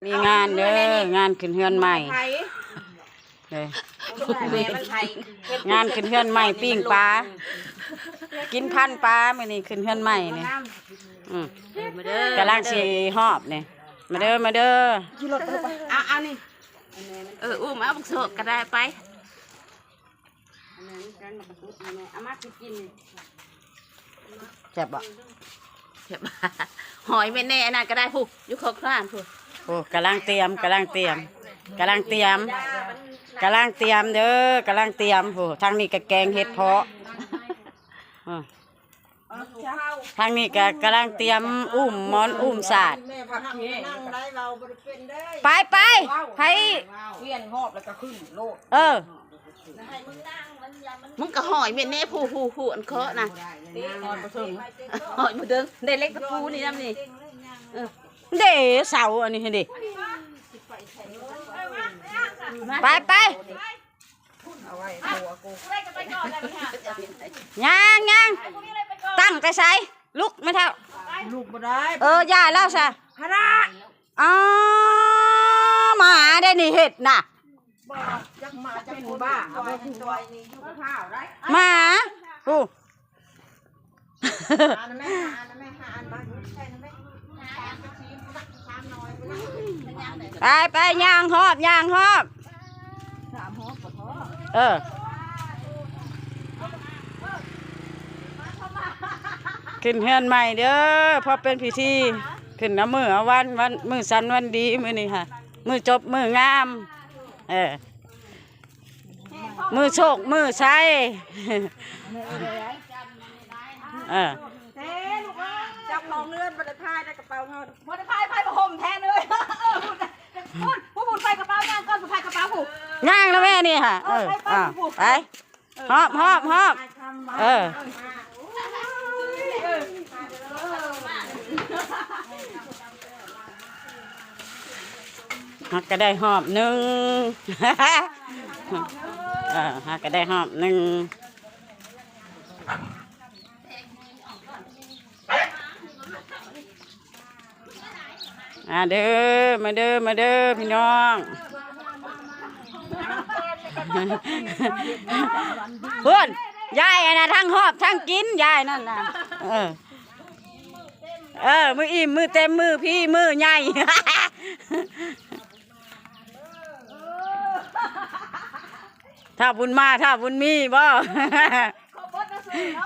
ມີງານເດີ ງານຂຶ້ນເຮືອນໃໝ່ເດີ ແມ່ມັນໄປເຮັດ ງານຂຶ້ນເຮືອນໃໝ່ ປີ້ງປາ ກິນພັນປາ ມື້ນີ້ຂຶ້ນເຮືອນໃໝ່ນີ້ ອືມ ເອີ ມາເດີ ກຳລັງຊິຮອບນີ້ ມາເດີ ມາເດີ ເອົາ ເອົານີ້ ເອີ ອຸ້ມເອົາບັກໂຊກກໍໄດ້ໄປ ອັນນັ້ນກັນ ມາກະຕຸດນີ້ແມ່ ເອົາມາກິນ ກິນນີ້ ແຊບບໍ່? ແຊບ ຫອຍແມ່ແນ່ ອັນນັ້ນກໍໄດ້ ພຸ້ນ ຢູ່ຂອງຮ້ານພຸ້ນ ໂອ້ ກຳລັງຕຽມ ກຳລັງຕຽມ ກຳລັງຕຽມ ກຳລັງຕຽມເດີ ກຳລັງຕຽມ ໂອ້ ທາງນີ້ກໍແກງເຫັດເຜາະ ເອີ ທາງນີ້ກໍກຳລັງຕຽມອຸ້ມໝອນອຸ້ມສາດ ແມ່ບໍ່ຮັກນັ່ງໄດ້ ເວົ້າບໍ່ໄດ້ເປັນເດ້ ໄປ ໄປ ໄປ ວຽນຮອບແລ້ວກໍຂຶ້ນໂລດ ເອີ ມຶງກໍຫອຍແມ່ນແນ່ ຜູ້ ຜູ້ ຜູ້ ອັນເຄາະນະ ຫອຍບໍ່ເຖິງ ຫອຍບໍ່ເຖິງ ໄດ້ເຫຼັກຕະປູນີ້ນຳນີ້ ເອີ ເດ້ ເສົາອັນນີ້ເດ້ ໄປ ໄປ ຍ່າງ ຍ່າງ ຕັ້ງແຕ່ໃສ? ລຸກແມ່ເຖົ້າ ລຸກບໍ່ໄດ້ ເອີ ຢ່າແລ້ວຊະ ພະລະ ອໍ ໝາໄດ້ນີ້ເຮັດນະ ບໍ່ ຈັກໝາຈັກຄົນ ເປັນບ້າ ບໍ່ຮູ້ວ່າ ໝາ ໂອ້ ໄປ ໄປ ຍ່າງຮອບ ຍ່າງຮອບ ເອີ ຂຶ້ນເຮືອນໃໝ່ເດີ ພໍເປັນພິທີ ຂຶ້ນເອົາມື້ເອົາວັນ ວັນ ມື້ສັນວັນດີ ມື້ນີ້ຫະ ມື້ຈົບມື້ງາມ ເອີ ມື້ໂຊກມື້ໄຊ ເອີ ເຈົ້າຂອງເຮືອນບໍ່ໄດ້ພາຍໄດ້ກະເປົາເຮົາ ບໍ່ໄດ້ພາຍ ພາຍຜ້າຫົ່ມແທນເລີຍ ເອີ ພຸ້ນ ຜູ້ບຸນໃສ່ກະເປົາ ຍ່າງກ່ອນ ຜູ້ພາຍກະເປົາຜູ້ ຍ່າງນະແມ່ນີ້ຫະ ເອີ ເອີ ໄປ ໄປ ໄປ ຮອບ ຮອບ ຮອບ ເອີ ຫາກະໄດ້ຮອບໜຶ່ງ ເອີ ຫາກະໄດ້ຮອບໜຶ່ງ. ມາເດີ ມາເດີ ມາເດີ ພີ່ນ້ອງ ພຸ້ນ ຍາຍອັນນະ ທັງຮອບທັງກິນ ຍາຍນັ້ນນະ ເອີ ເອີ ມື້ອີ່ມ ມື້ເຕັມ ມື້ພີ ມື້ໃຫຍ່ ຖ້າບຸນມາ ຖ້າບຸນມີບໍ່?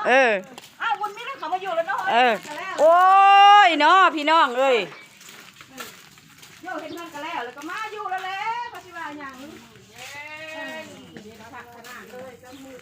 ເອີ ອ້າວ ບຸນມີແລ້ວເຂົາມາຢູ່ແລ້ວເນາະ ເອີ ໂອ້ຍເນາະ ພີ່ນ້ອງເອີຍ ໂຍ ເຮັດເຮືອນກໍແລ້ວ ແລ້ວກໍມາຢູ່ແລ້ວແຫຼະ ເຂົາຊິວ່າຫຍັງ ເອີ ພັກຂະໜາດເລີຍ ຈຳມື